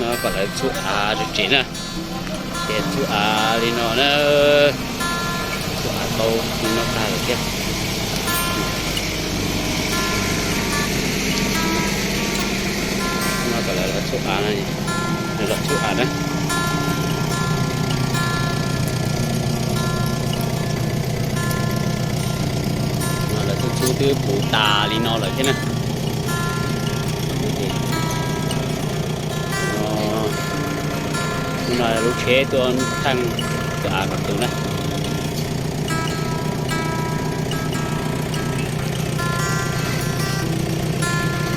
No kom lawv txhub av tso tsev na. Ces txhub av li no na, txhub av tau li no tag lawm thiab. No kom lawv los txhub av, lawv los txhub av na. No lawv txhub txhub twb puv tas li no lawm thiab na. Hnub no lub tsheb tuaj thaij txhub av kom tus na.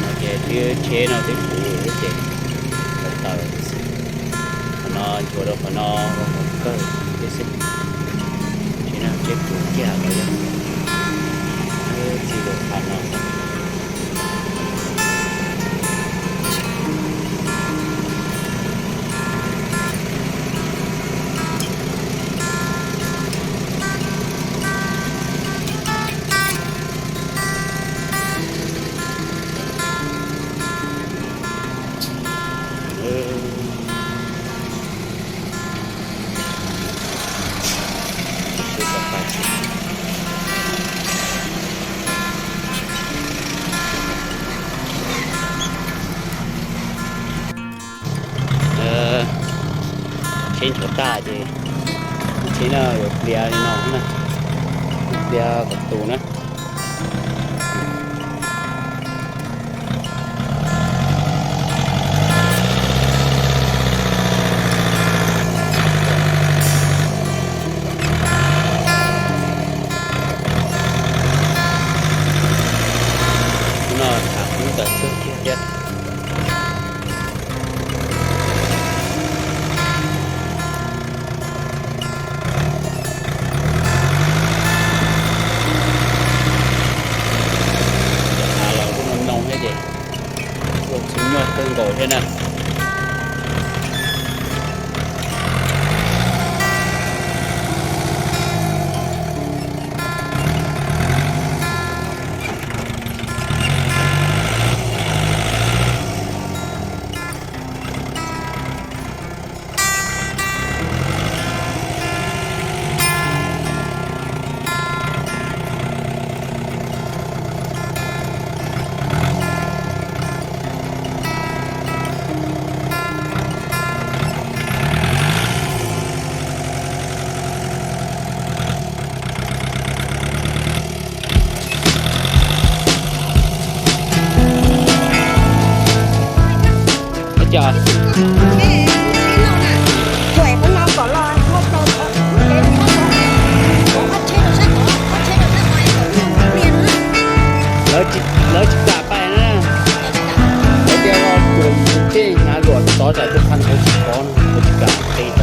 No ces twb tsheb no twb puv ces tawm tawm xwb. Qhov no nchuav rau qhov no, qhov kawg thiab xwb. Tsheb no tsheb puv kiag los yog txij lus qhov no. Tsheb nchuav tag ces tsheb no yuav plias li no na, plias kom tus na. Hnub no tham kub tawm kawg kiag thiab. Av los kuj noo noo thiab ces ua txhua nyuaj kawg nkaus thiab na. Ua cas? Lawv tsis kam pais na. Lawv tias los cuam tej hnav luam tod tsam tus qhov ntawd tsis kov no, lawv tsis kam qis.